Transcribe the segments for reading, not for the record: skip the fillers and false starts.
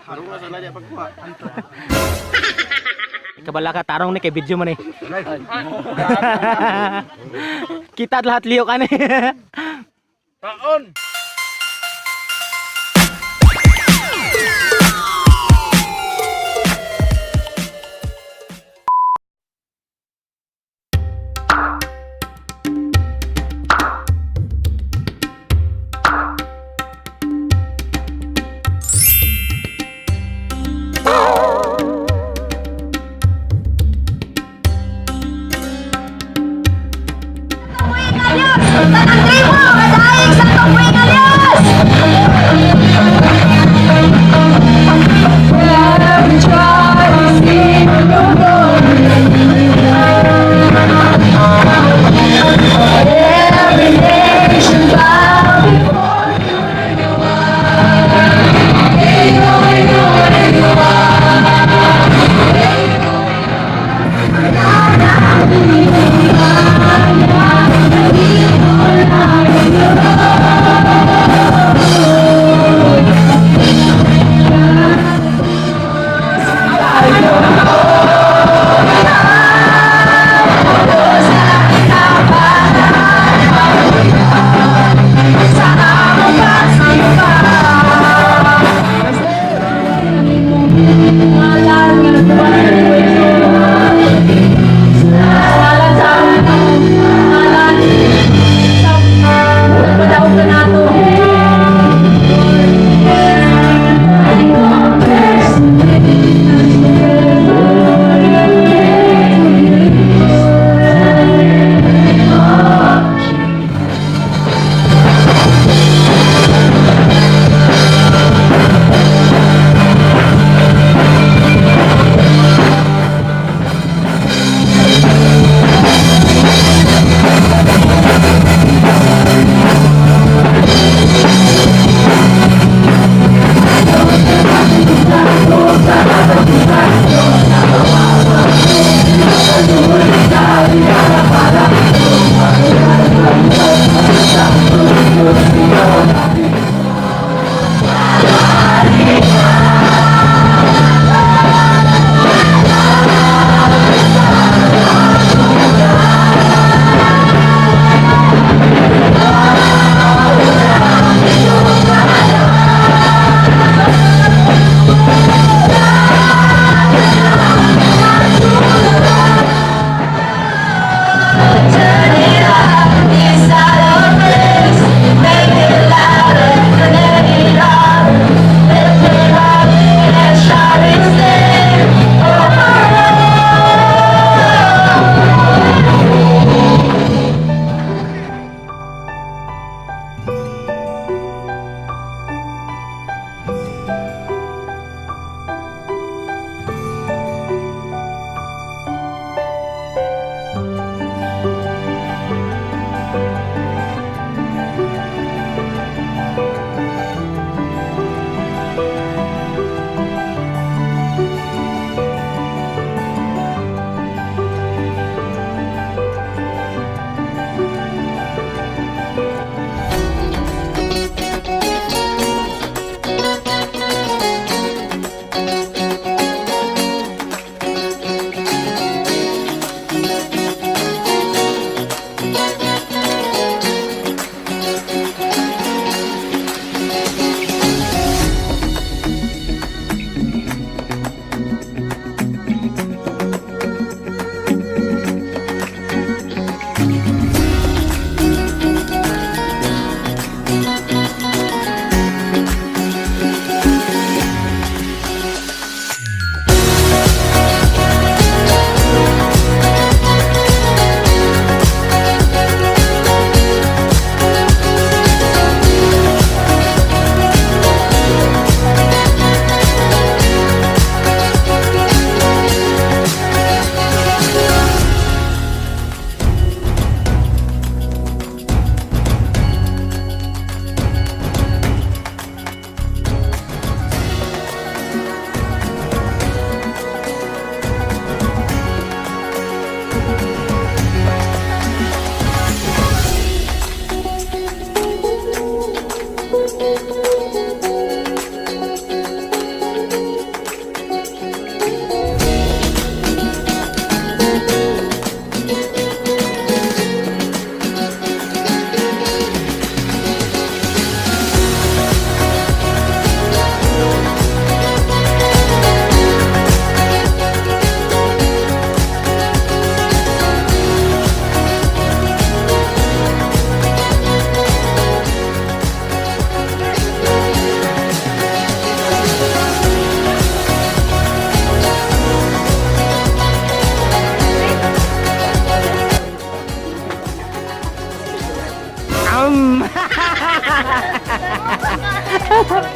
Tarong sa laya pagkuha. Kabala ka tarong ni kay video man eh. Kita at lahat liyok ani. Taon. Sa tribo, kadaig sa tubuin.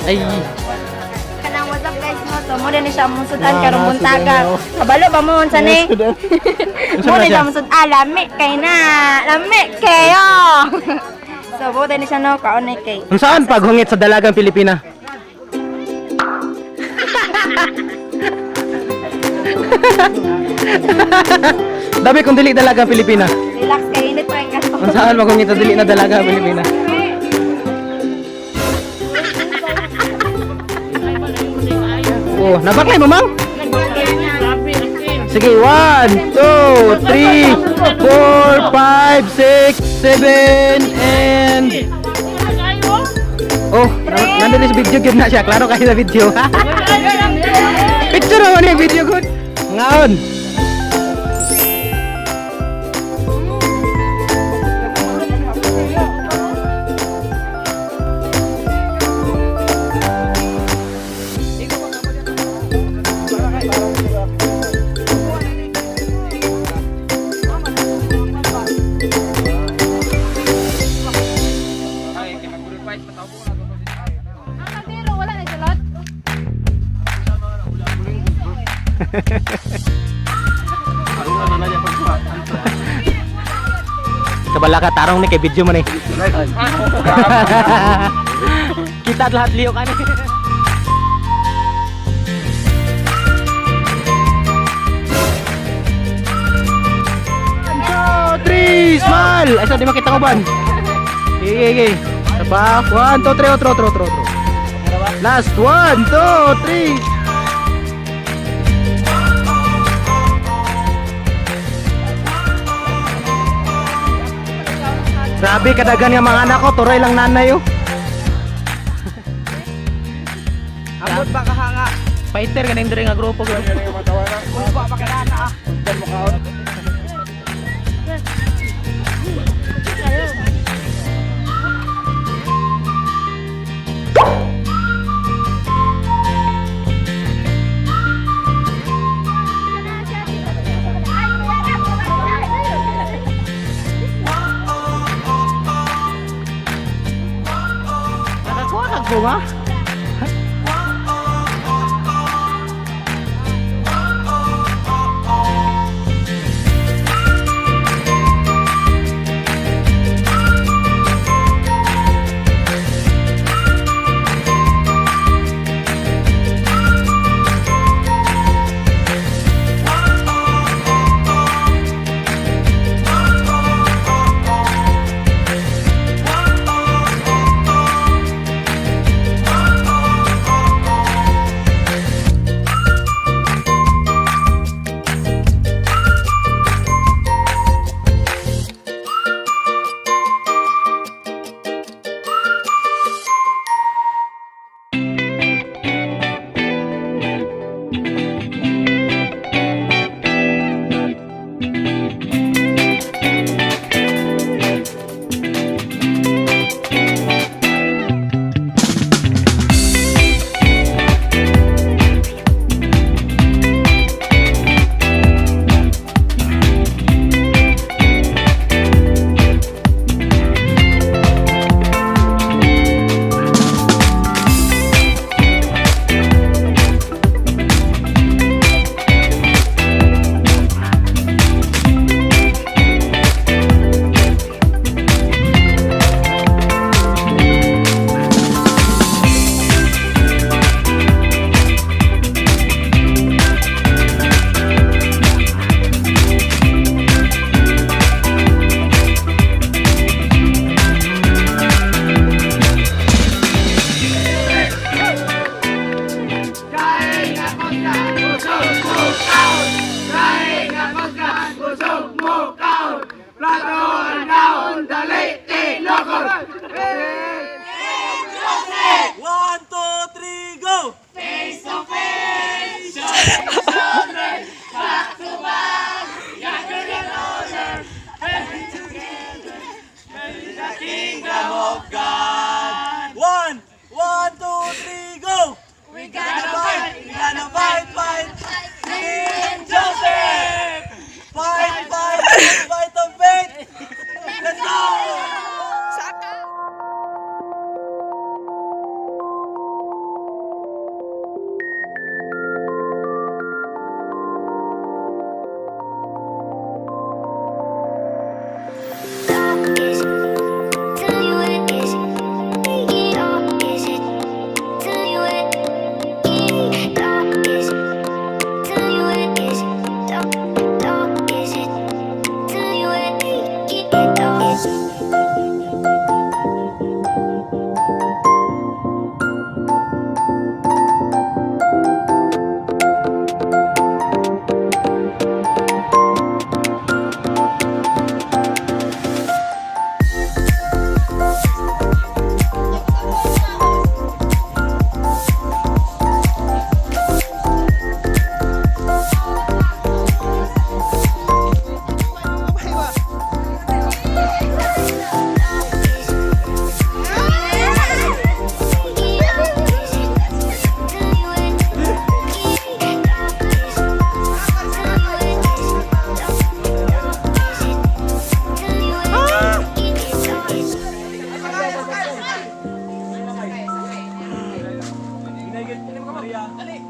Ay. Kanang what's up guys no? So mo din ni siya among sudan Ah, karong buntaga. Kabalo ba mo unsa ni? Unsa Mo na ni siya? siya among sudan. Ah, lami kay na. Lami kayo. So mo din ni siya no kaon ni kay. Unsaan paghungit sa dalagang Pilipina? Dami kung dili dalagang Pilipina. Relax kay init pa yung kaso. Unsaan paghungit sa dili na dalagang Pilipina? Oh, nabaklay mo, mang? Sige, 1, 2, 3, 4, 5, 6, 7, and... Oh, nandun sa video good na siya. Klaro kayo sa video. Picture naman yung video good. Ngaon. Kabala ka, tarong ni kay video man eh. Kita at lahat liyo ka ni. One, two, three, smile! Ay, sa di makita ko ban. Sige, sige. Isa pa. One, two, three, otro, otro, otro, otro. Last, one, two, three. Grabe, kadagan nga mga anak ko. Turoy lang nanay, oh. Abot ba kahanga? Fighter ka na yung nga grupo. Upa pa kana ah. Nakakuha ka bunga? Dali.